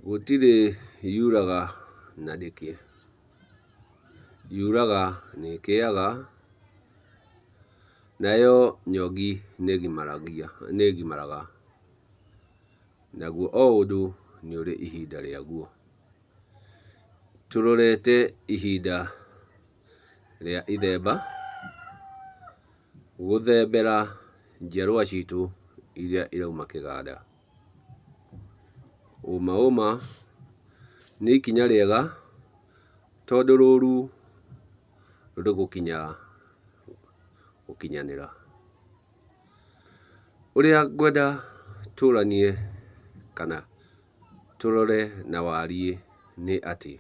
Gũtirĩ yuraga na ndĩkĩe. Yuraga nĩ ĩkĩaga, nayo nyongi nĩ ĩgimaraga. Naguo o ũndũ nĩ ũrĩ ihinda rĩaguo. Tũrorete ihinda rĩa ithemba, gũthembera njiarwa citũ iria irauma kĩganda. Ũma ũma nĩ ikinya rĩega tondũ rũru rũgũkinya gũkinyanĩra. Ũrĩa ngwenda tũranie kana tũrore na wariĩ nĩ atĩ,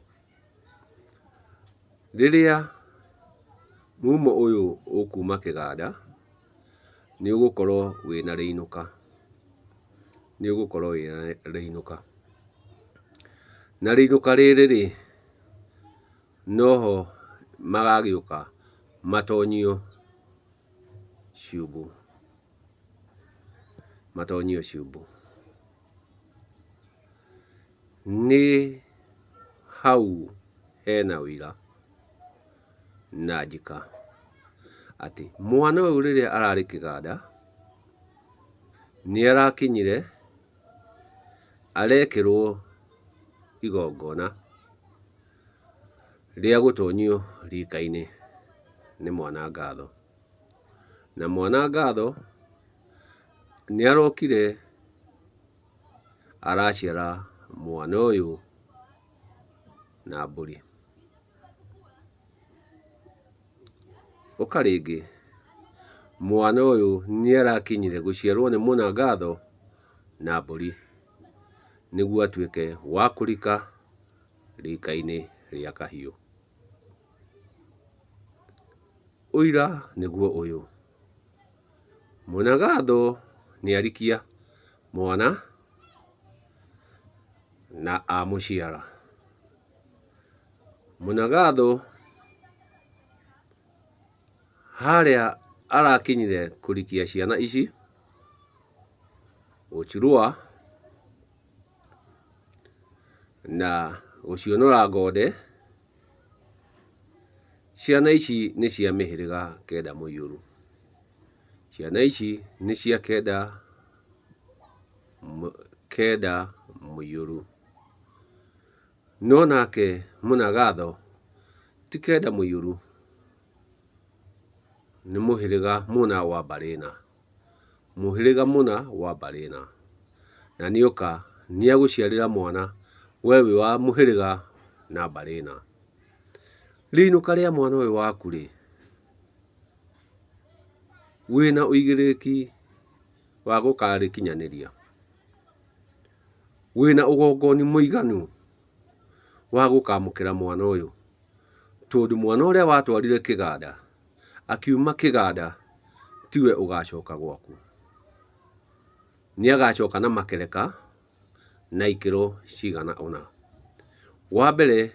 rĩrĩa mumo ũyũ ũkuma kĩganda, nĩ ũgũkorwo wĩna rĩinũka, nĩ ũgũkorwo wĩna rĩinũka. Na rĩinũka rĩrĩ rĩ, noho magagĩũka matonyio ciũmbũ, matonyio ciũmbũ. Nĩ hau hena ũira na njĩka atĩ mwana ũyũ rĩrĩa ararĩ kĩganda, nĩ arakinyire arekĩrwo igongona rĩa gũtonyio rika-inĩ nĩ mwana ngatho. Na mwana ngatho nĩ arokire araciara mwana ũyũ na mbũri. Ũka rĩngĩ, mwana ũyũ nĩ arakinyire gũciarwo nĩ mũna ngatho na mbũri, nĩguo atuĩke wa kũrika rika-inĩ rĩa kahiũ. Ũira nĩguo ũyũ, mũna ngatho nĩ arikia mwana na amũciara. Mũna ngatho harĩa arakinyire kũrikia ciana ici, gũcirũa na gũciũnũra ngonde, ciana ici nĩ cia mĩhĩrĩga kenda mũiyũru. Ciana ici nĩ cia kenda, kenda mũiyũru. No nake Mũnagatho ti kenda mũiyũru, nĩ mũhĩrĩga mũna wa mbarĩ ĩna. Mũhĩrĩga mũna wa mbarĩ ĩna. Na nĩoka nĩagũciarĩra mwana we wĩ wa mũhĩrĩga na mbarĩ ĩna. Rĩinũka rĩa mwana ũyũ waku rĩ, wĩna ũigĩrĩrĩki wa gũkarĩkinyanĩria? Wĩna ũgongoni mũiganu wa gũkamũkĩra mwana ũyũ? Tondũ mwana ũrĩa watwarire kĩganda, akiuma kĩganda tiwe ũgacoka gwaku. Nĩ agacoka na makereka na ikĩro cigana ũna. Wa mbere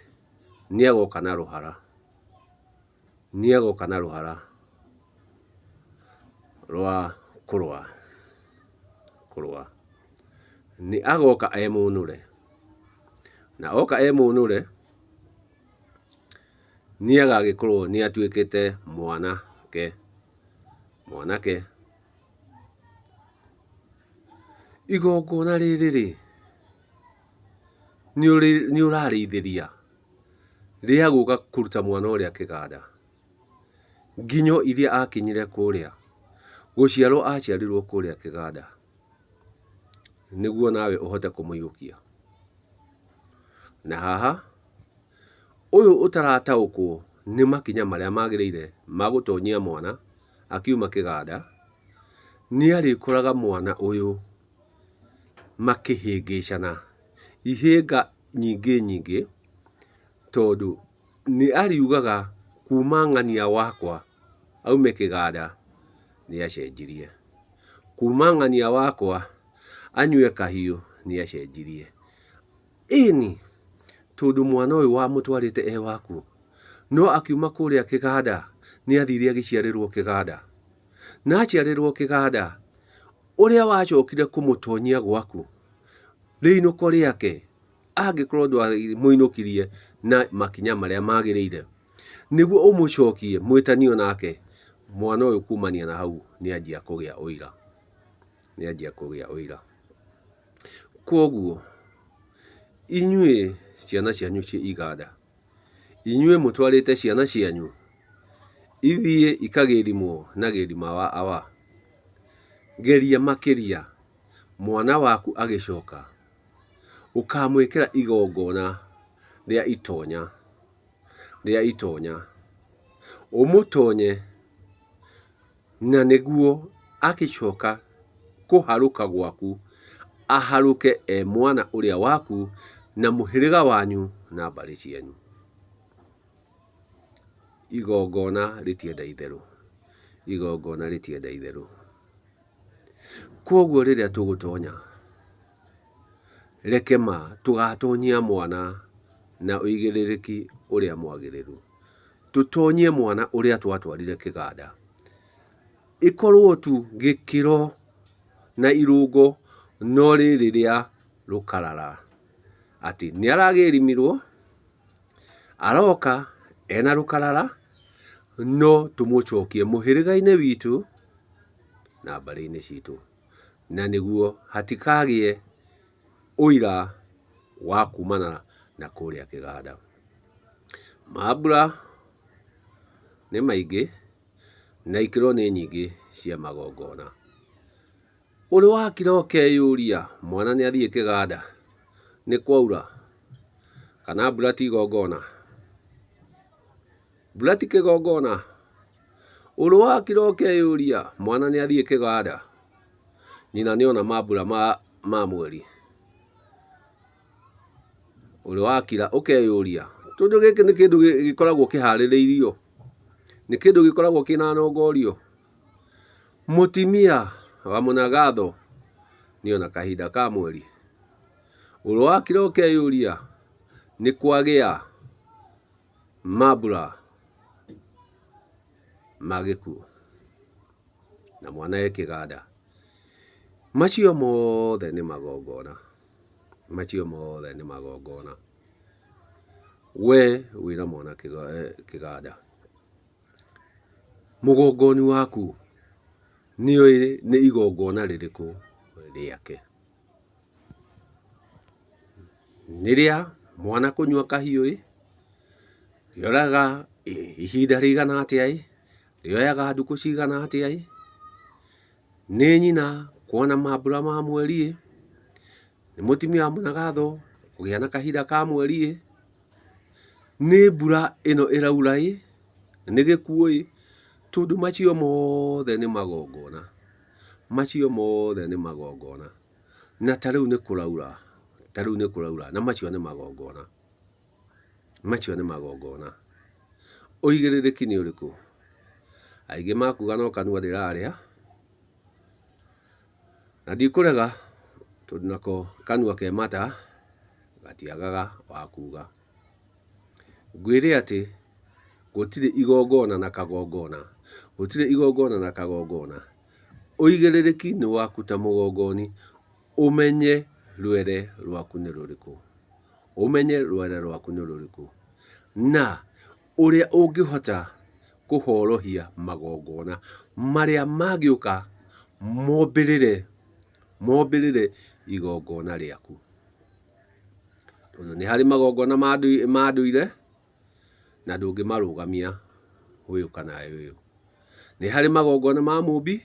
nĩ agoka na rũhara, nĩ agoka na rũhara rwa kũrũa, kũrũa. Nĩ agoka e mũnũre, na oka e mũnũre, nĩ agagĩkorwo nĩ atuĩkĩte mwanake, mwanake. Igongona rĩrĩ rĩ, nĩ ũrarĩithĩria rĩa gũka kũruta mwana ũrĩa kĩganda, nginyo iria akinyire kũrĩa, gũciarwo aciarirwo kũrĩa kĩganda, nĩguo nawe ũhote kũmũiyũkia. Na haha, ũyũ ũtarataũkwo nĩ makinya marĩa magĩrĩire ma gũtonyia mwana akiuma kĩganda, nĩ arĩkoraga mwana ũyũ makĩhĩngĩcana, ihĩnga nyingĩ nyingĩ, tondũ nĩ ariugaga kuma ng'ania wakwa aume kĩganda nĩ acenjirie. Kuma ng'ania wakwa anyue kahiũ nĩ acenjirie. Ĩni, tondũ mwana ũyũ wamũtwarĩte e waku, no akiuma kũrĩa kĩganda nĩ athire agĩciarĩrwo kĩganda. Na aciarĩrwo kĩganda, ũrĩa wacokire kũmũtonyia gwaku, rĩinũko rĩake Angĩkorwo ndwamũinũkirie na makinya marĩa magĩrĩire, nĩguo ũmũcokie mwĩtanio nake, mwana ũyũ kumania na hau nĩ anjia kũgĩa ũira, nĩ anjia kũgĩa ũira. Kwoguo inyuĩ ciana cianyu ciĩ iganda, inyuĩ mũtwarĩte ciana cianyu ithiĩ ikagĩrimwo na gĩrima wa awa, geria makĩria mwana waku agĩcoka ũkamwĩkĩra igongona rĩa itonya, rĩa itonya, ũmũtonye na nĩguo agĩcoka kũharũka gwaku, aharũke e mwana ũrĩa waku na mũhĩrĩga wanyu na mbarĩ cianyu. Igongona rĩtienda itherũ, igongona rĩtienda itherũ. Kwoguo rĩrĩa tũgũtonya, reke ma tũgatonyia mwana na ũigĩrĩrĩki ũrĩa mwagĩrĩru. Tũtonyie mwana ũrĩa twatwarire kĩganda. Ĩkorwo tu gĩkĩro na irũngo no rĩrĩ rĩa rũkarara. Atĩ nĩ aragĩrimirwo, aroka ena rũkarara, no tũmũcokie mũhĩrĩga-inĩ witũ na mbarĩ-inĩ citũ. Na nĩguo hatikagĩe ũira wa kumana na kũrĩa kĩganda. Mambura nĩ maingĩ na ikĩro nĩ nyingĩ cia magongona. Ũrĩ wakira ũkeyũria mwana nĩ athiĩ kĩganda, nĩ kwaura kana mbura ti igongona? Mbura ti kĩgongona? Ũrĩ wakira ũkeyũria mwana nĩ athiĩ kĩganda, nyina nĩ ona mambura ma mweri? Ũrĩ wakira ũkeyũria tondũ gĩkĩ nĩ kĩndũ gĩkoragwo kĩharĩrĩirio, nĩ kĩndũ gĩkoragwo kĩna nongorio. Mũtimia wa mũnagatho nĩona kahinda ka mweri. Ũrĩ wakira ũkeyũria nĩ kwagĩa mambura ma gĩkuũ na mwana e kĩganda. Macio mothe nĩ magongona, macio mothe nĩ magongona. We wĩna mwana kĩganda. Mũgongoni waku nĩoĩ nĩ igongona rĩrĩkũ rĩake. Nĩ rĩa mwana kũnyua kahiũ-ĩ, rĩoyaga ihinda rĩigana atĩa-ĩ, rĩoyaga thikũ cigana atĩa-ĩ, nĩ nyina kuona mambura ma mweri-ĩ, nĩ mũtumia wa mũnagatho kũgĩa na kahinda ka mweri-ĩ, nĩ mbura ĩno ĩraura-ĩ, nĩ gĩkuũ-ĩ, tondũ macio mothe nĩ magongona, macio mothe nĩ magongona. Na ta rĩu nĩ kũraura, ta rĩu nĩ kũraura na macio nĩ magongona, macio nĩ magongona. Ũigĩrĩrĩki nĩ ũrĩkũ? Aingĩ makuga no kanua ndĩraria, na ndikũrega tondũ nako kanua ke mata gatiagaga wa kuga. Ngwĩre atĩ gũtirĩ igongona na kagongona, gũtirĩ igongona na kagongona. Ũigĩrĩrĩki nĩ waku ta mũgongoni ũmenye rwere rwaku nĩ rũrĩkũ, ũmenye rwere rwaku nĩ rũrĩkũ, na ũrĩa ũngĩhota kũhorohia magongona marĩa mangĩũka mombĩrĩre, mombĩrĩre igongona rĩaku. Tondũ nĩ harĩ magongona ma ndũire na ndũngĩmarũgamia ũyũ kana ũyũ. Nĩ harĩ magongona ma mũmbi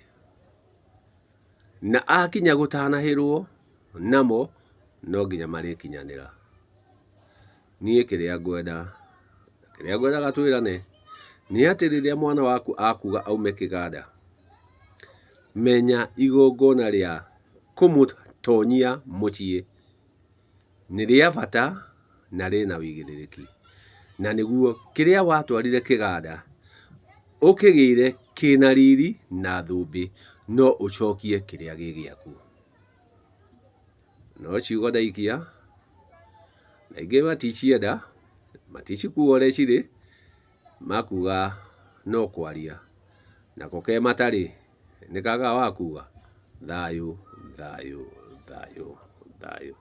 na akinya gũtanahĩrwo namo no nginya marĩkinyanĩra. Niĩ kĩrĩa ngwenda, kĩrĩa ngwendaga twĩrane nĩ atĩ rĩrĩa mwana waku akuga aume kĩganda, menya igongona rĩa kũmũtonyia mũciĩ nĩ rĩa bata na rĩna ũigĩrĩrĩki. Na nĩguo kĩrĩa watwarire kĩganda ũkĩgĩre kĩna riri na thũmbĩ, no ũcokie kĩrĩa gĩ gĩaku. No ciugo ndaikia, na aingĩ maticienda, maticikua ũrĩa cirĩ, makuga no kwaria. Nako ke matarĩ, nĩ kagaga wa kuga? Thayũ, thayũ, thayũ, thayũ.